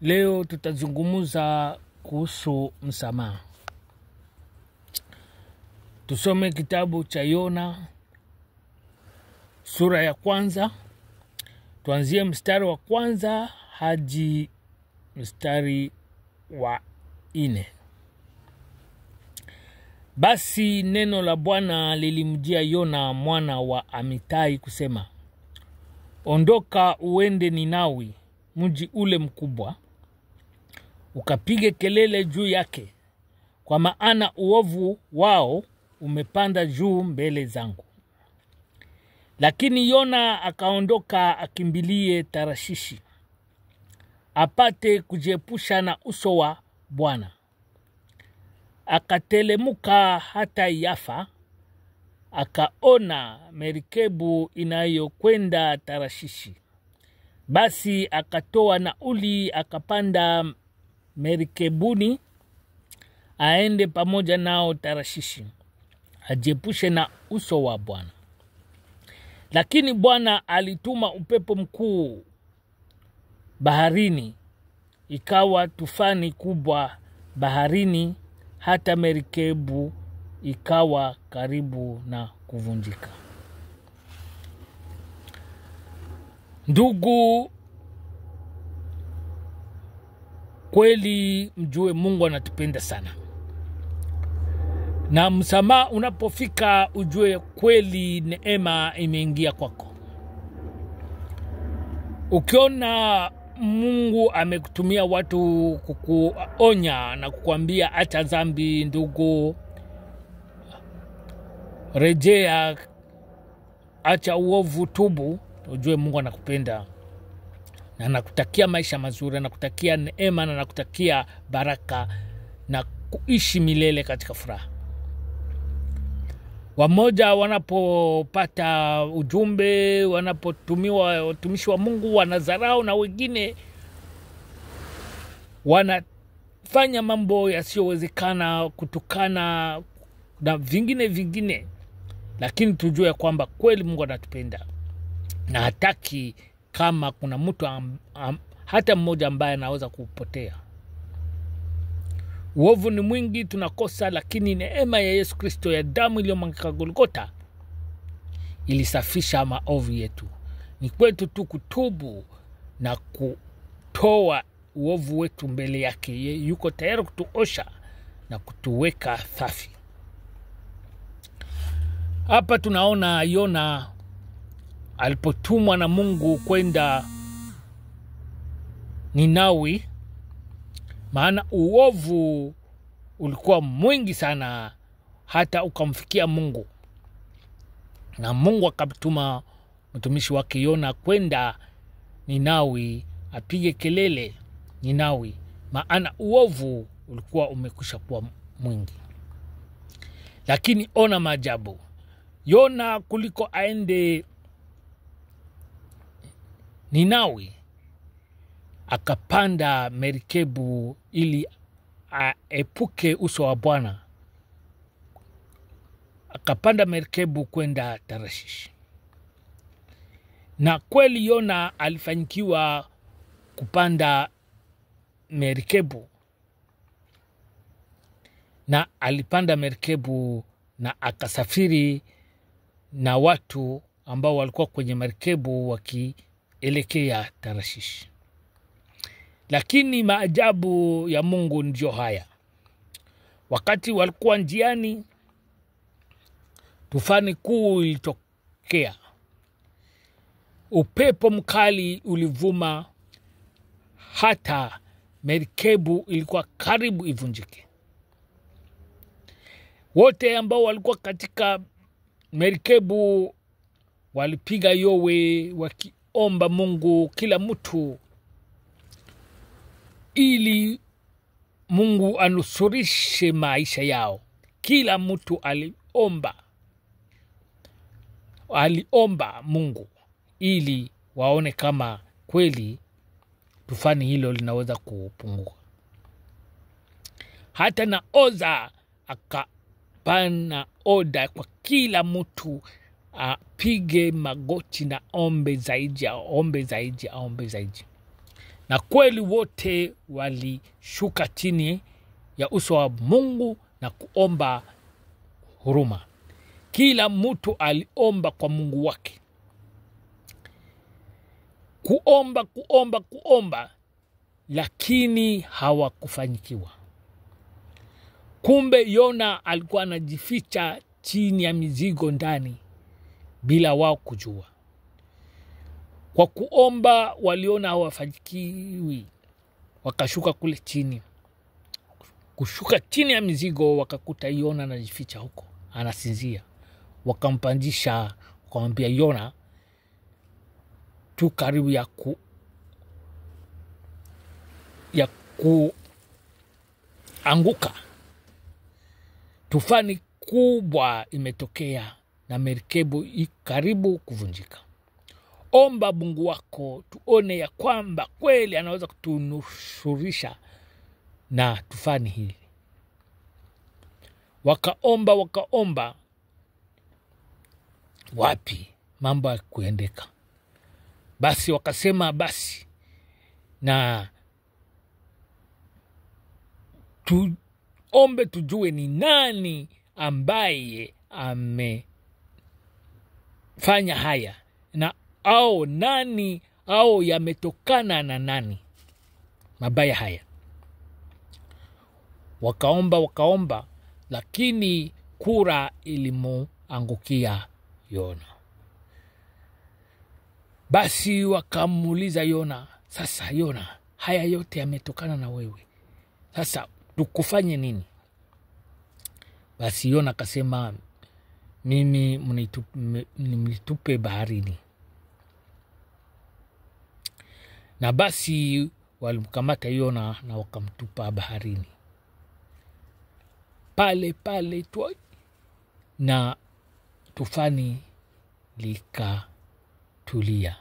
Leo tutazungumza kuhusu msamaha. Tusome kitabu cha Yona sura ya kwanza, tuanzie mstari wa kwanza hadi mstari wa 4. Basi neno la Bwana lilimjia Yona mwana wa Amitai kusema, ondoka uende Ninawi, mji ule mkubwa, ukapige kelele juu yake, kwa maana uovu wao umepanda juu mbele zangu. Lakini Yona akaondoka akimbilie Tarashishi, apate kujiepusha na uso wa Bwana. Akatelemuka hata Yafa, akaona merikebu inayokwenda Tarashishi. Basi akatoa nauli, akapanda merikebuni aende pamoja nao Tarashishi, ajiepushe na uso wa Bwana. Lakini Bwana alituma upepo mkuu baharini, ikawa tufani kubwa baharini, hata merikebu ikawa karibu na kuvunjika. Ndugu, kweli mjue Mungu anatupenda sana. Na msamaha unapofika ujue kweli neema imeingia kwako. Ukiona Mungu amekutumia watu kukuonya na kukuambia acha dhambi, ndugu, rejea, acha uovu, tubu, ujue Mungu anakupenda na anakutakia maisha mazuri, anakutakia neema na anakutakia baraka na kuishi milele katika furaha. Wamoja wanapopata ujumbe, wanapotumiwa watumishi wa Mungu wanadharau, na wengine wanafanya mambo yasiyowezekana, kutukana na vingine vingine. Lakini tujue kwamba kweli Mungu anatupenda na hataki kama kuna mtu hata mmoja ambaye anaweza kupotea. Uovu ni mwingi, tunakosa, lakini neema ya Yesu Kristo ya damu iliyomwagika Golgotha ilisafisha maovu yetu. Ni kwetu tu kutubu na kutoa uovu wetu mbele yake. Yeye yuko tayari kutuosha na kutuweka safi. Hapa tunaona Yona alipotumwa na Mungu kwenda Ninawi, maana uovu ulikuwa mwingi sana hata ukamfikia Mungu. Na Mungu akamtuma mtumishi wake Yona kwenda Ninawi apige kelele Ninawi, maana uovu ulikuwa umekwisha kuwa mwingi. Lakini ona maajabu, Yona kuliko aende Ninawi akapanda merikebu ili aepuke uso wa Bwana. Akapanda merikebu kwenda Tarashishi. Na kweli Yona alifanikiwa kupanda merikebu. Na alipanda merikebu na akasafiri na watu ambao walikuwa kwenye merikebu wakielekea Tarashishi. Lakini maajabu ya Mungu ndio haya. Wakati walikuwa njiani, tufani kuu ilitokea. Upepo mkali ulivuma hata merikebu ilikuwa karibu ivunjike. Wote ambao walikuwa katika merikebu walipiga yowe wakiomba Mungu, kila mtu, ili Mungu anusurishe maisha yao. Kila mtu aliomba Mungu ili waone kama kweli tufani hilo linaweza kupungua. Hata na Oza akapana oda kwa kila mtu apige magoti na ombe zaidi, ombe zaidi, ombe zaidi. Na kweli wote walishuka chini ya uso wa Mungu na kuomba huruma. Kila mtu aliomba kwa Mungu wake. Kuomba, kuomba, kuomba, lakini hawakufanyikiwa. Kumbe Yona alikuwa anajificha chini ya mizigo ndani bila wao kujua. Kwa kuomba waliona hawafanyikiwi, wakashuka kule chini. Kushuka chini ya mizigo wakakuta Yona anajificha huko, anasinzia. Wakampandisha, wakamwambia Yona tu karibu ya kuanguka. Tufani kubwa imetokea na merikebu karibu kuvunjika. Omba Mungu wako tuone ya kwamba kweli anaweza kutunusurisha na tufani hili. Wakaomba, wakaomba, wapi mambo ya kuendeka. Basi wakasema basi na tuombe tujue ni nani ambaye amefanya haya, na au nani au yametokana na nani mabaya haya. Wakaomba, wakaomba, lakini kura ilimuangukia Yona. Basi wakamuuliza Yona, sasa Yona, haya yote yametokana na wewe, sasa tukufanye nini? Basi Yona akasema, mimi mnitupe baharini. Na basi walimkamata Yona na wakamtupa baharini. Pale pale tu, na tufani likatulia.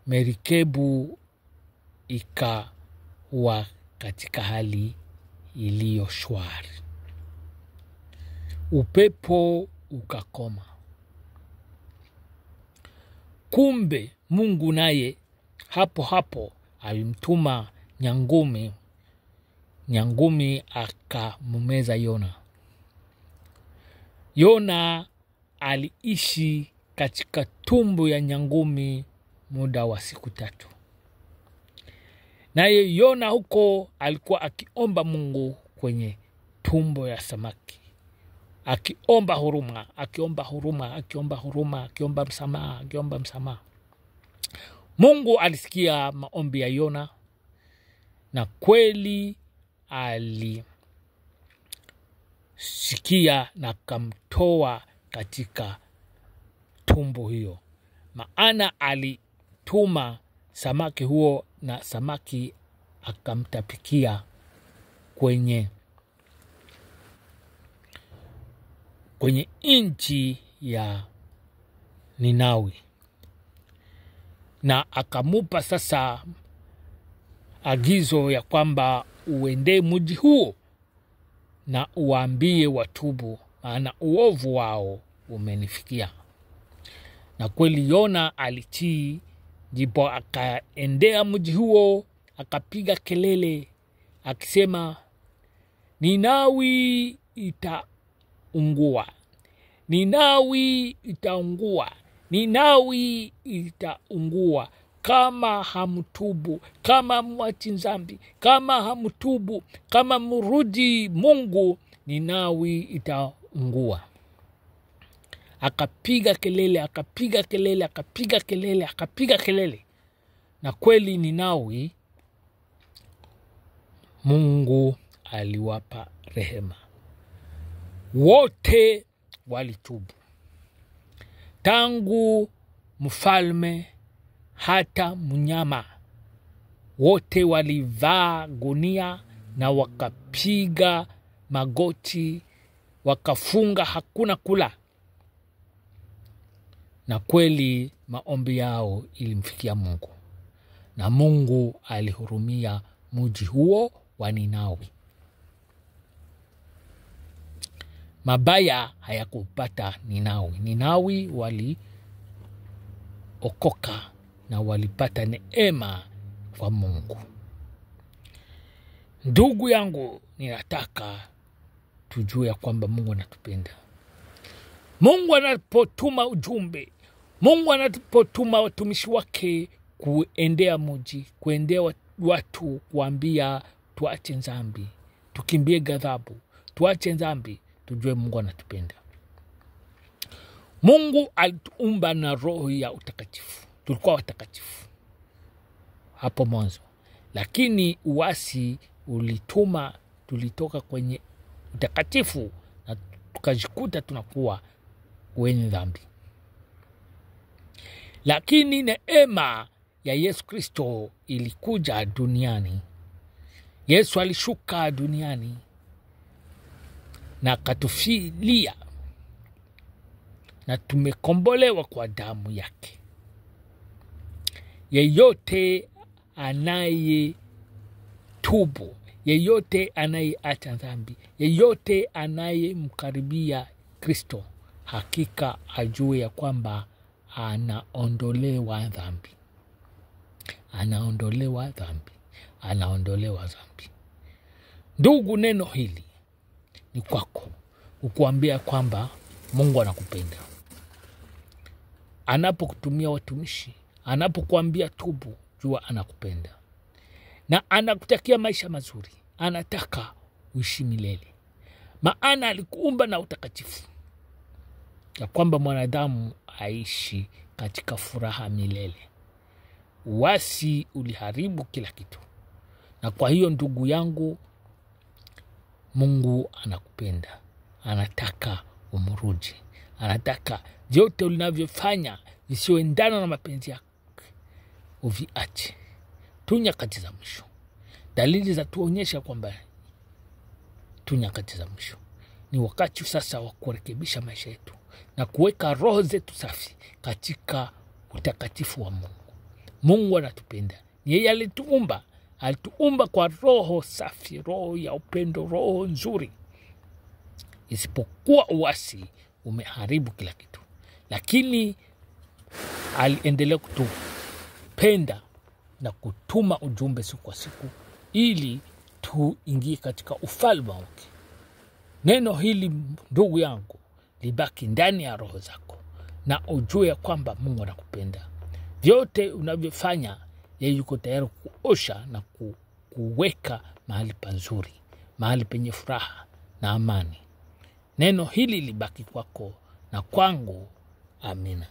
Merikebu ikawa katika hali iliyo shwari. Upepo ukakoma. Kumbe Mungu naye hapo hapo alimtuma nyangumi. Nyangumi akamumeza Yona. Yona aliishi katika tumbo ya nyangumi muda wa siku 3. Naye Yona huko alikuwa akiomba Mungu kwenye tumbo ya samaki. Akiomba huruma, akiomba huruma, akiomba huruma, akiomba msamaha, akiomba msamaha. Mungu alisikia maombi ya Yona, na kweli alisikia na akamtoa katika tumbo hiyo. Maana alituma samaki huo na samaki akamtapikia kwenye nchi ya Ninawi. Na akamupa sasa agizo ya kwamba uende mji huo na uambie watubu, maana uovu wao umenifikia. Na kweli Yona alitii, ndipo akaendea mji huo, akapiga kelele akisema, Ninawi itaungua, Ninawi itaungua, Ninawi itaungua, kama hamtubu, kama mwachi dhambi, kama hamtubu, kama mrudi Mungu, Ninawi itaungua. Akapiga kelele, akapiga kelele, akapiga kelele, akapiga kelele. Na kweli Ninawi Mungu aliwapa rehema. Wote walitubu, tangu mfalme hata mnyama. Wote walivaa gunia na wakapiga magoti, wakafunga, hakuna kula. Na kweli maombi yao ilimfikia Mungu, na Mungu alihurumia mji huo wa Ninawi. Mabaya hayakupata Ninawi. Ninawi waliokoka na walipata neema kwa Mungu. Ndugu yangu, ninataka tujue ya kwamba Mungu anatupenda. Mungu anapotuma ujumbe, Mungu anapotuma watumishi wake kuendea mji, kuendea watu, kuambia tuache dhambi, tukimbie ghadhabu, tuache dhambi, tujue Mungu anatupenda. Mungu alituumba na roho ya utakatifu. Tulikuwa watakatifu hapo mwanzo, lakini uasi ulituma tulitoka kwenye utakatifu na tukajikuta tunakuwa wenye dhambi. Lakini neema ya Yesu Kristo ilikuja duniani. Yesu alishuka duniani na akatufilia, na tumekombolewa kwa damu yake. Yeyote anaye tubu, yeyote anayeacha dhambi, yeyote anayemkaribia Kristo, hakika ajue ya kwamba anaondolewa dhambi. Anaondolewa dhambi. Anaondolewa dhambi. Ndugu, neno hili ni kwako, kukuambia kwamba Mungu anakupenda. Anapokutumia watumishi, anapokuambia tubu, jua anakupenda na anakutakia maisha mazuri. Anataka uishi milele, maana alikuumba na utakatifu, ya kwamba mwanadamu aishi katika furaha milele. Uasi uliharibu kila kitu. Na kwa hiyo ndugu yangu, Mungu anakupenda. Anataka umrudi. Anataka vyote unavyofanya visioendana na mapenzi yake uviache. Tu nyakati za mwisho. Dalili za tuonyesha kwamba tu nyakati za mwisho. Ni wakati sasa wa kurekebisha maisha yetu na kuweka roho zetu safi katika utakatifu wa Mungu. Mungu anatupenda. Ni yeye alituumba. Alituumba kwa roho safi, roho ya upendo, roho nzuri. Isipokuwa uasi umeharibu kila kitu. Lakini aliendelea kutupenda na kutuma ujumbe siku kwa siku ili tuingie katika ufalme wake. Neno hili ndugu yangu libaki ndani ya roho zako, na ujue ya kwamba Mungu anakupenda. Vyote unavyofanya, yeye yuko tayari kuosha na kuweka mahali pazuri, mahali penye furaha na amani. Neno hili libaki kwako na kwangu. Amina.